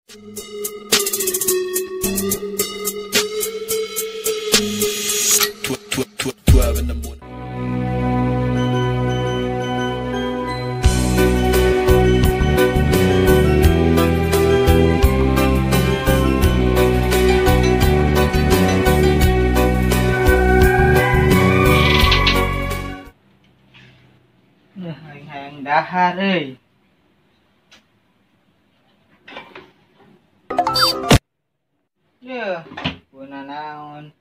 12 in the morning. Hayang dahar euy. Yeuh, guna naon.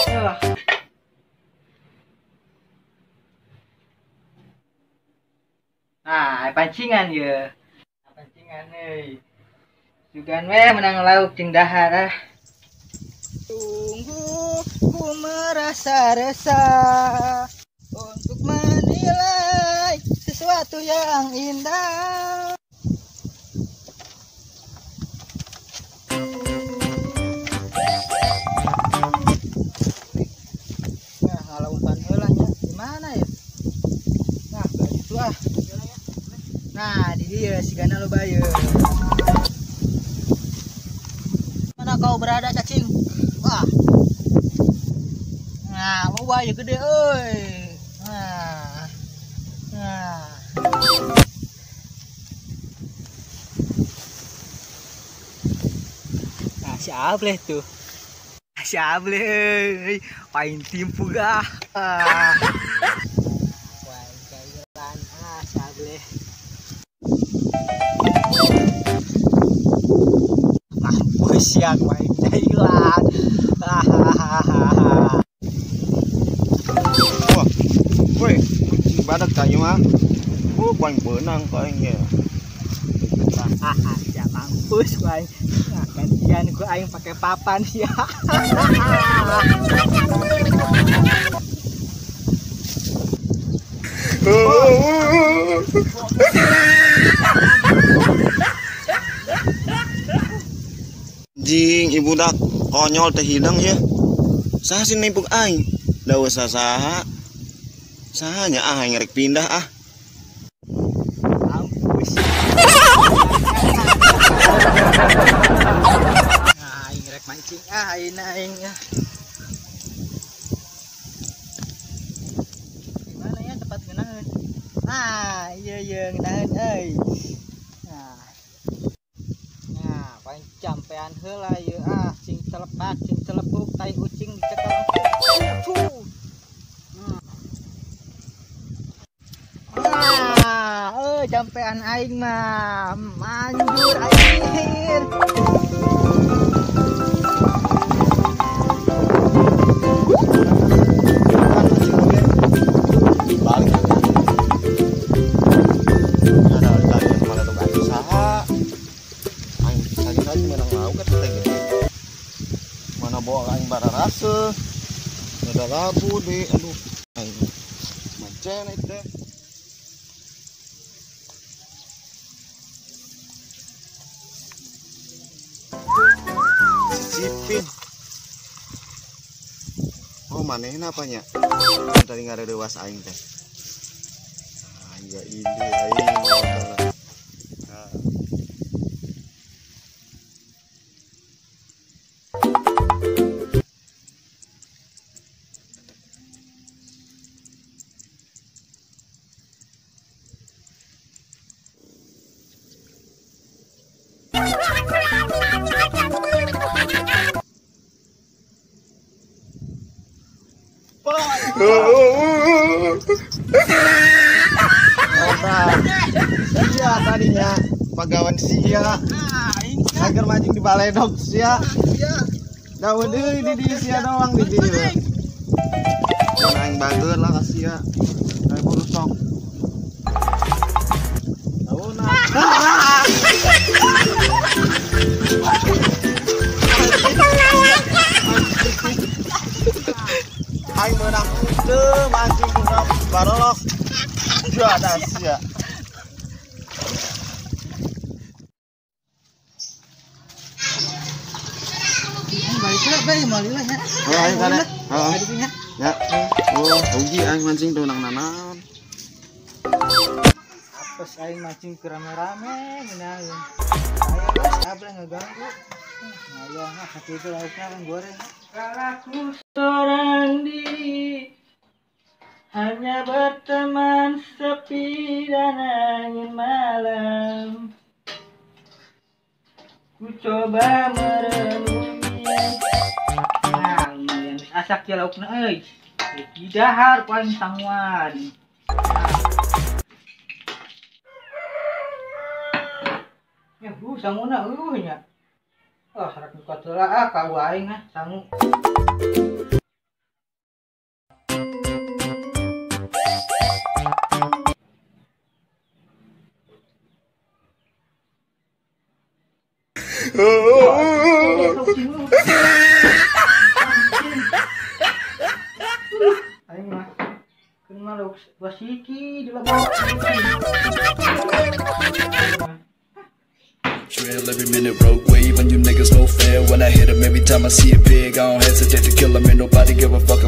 Yeuh. Nah, pancingan ye. Pancingan euy. Sugan we menang lauk jeung dahar ah. Tunggu, ku merasa resah untuk menilai sesuatu yang indah. Nah, kalau umpan heula nya di mana ya? Nah, itu ah. Nah, di dieu sigana loba ieu. Mana kau berada, cacing? Wah. Nah, loba ieu gede euy. Nah. Nah. Nah, si Ableh tuh. Si Ableh euy, paling timpu gah. Ah. Wah, jalan ah si Ableh. Mampus ya, main jailan. Hahaha. Wah, woi, kucing badak kayu mah. Paling benang paling ya. Hahaha, ya mampus wae. Nah, gantian gua aing pakai papan ya. Jing, ibu dak konyol teh hidang ya. Saha sih nimpuk aing? Da usah saha. Sahanya ah aing rek pindah ah. Mampus. Nah, aing rek mancing ah aing aing ah. Di mana ya tempat ngeunaheun? Ah, iya iya ngeunaheun euy. Nah. Nah, paling campean heula ieu ah, cing celepak, cing celepuk, tai ucing dicekel. Ah, euy campean aing mah manjur anjir. Kan mancing oge. Balik. Ada lagi kemana tuh aing saha? Aing saja menang lauk kan teh gede. Mana bawa aing bararase. Ada labu deh, aduh. Aing mancen itu teh. Cipin. Oh, manehna apanya? Tadi ngaredewas aing teh. Ah, iya ide aing. Nah. Sia tadinya pagawan sia. Agar mancing di baledog sia. Daun deui di dieu sia doang di dieu. Aing bager lah ka sia. Aing buru sok. Daun. Aing meunang teu mancing kuna barolok. Juara sia. Oh, ayo sana. Oh. Ya. Oh, rugi aing mancing tuh nang nanan. Apa Pas aing mancing ke rame-rame ngeunaheun. Aya abla ngeganggu. Ngayang ah sakitu laukna kan goreng. Kalau seorang diri hanya berteman sepi dan angin malam, ku coba merenungi. Nah, lumayan asak ya laukna euy. Didahar ku aing sanguan. Ya, sanguna eueuh nya. Oh, sarak buka heula ah ka aing ah sangu. Aing mah keun mah lauk basiki di lebok. Trail every minute, rogue wave on you niggas, no fair. When I hit 'em, every time I see it big, I don't hesitate to kill 'em. Ain't nobody give a fuck.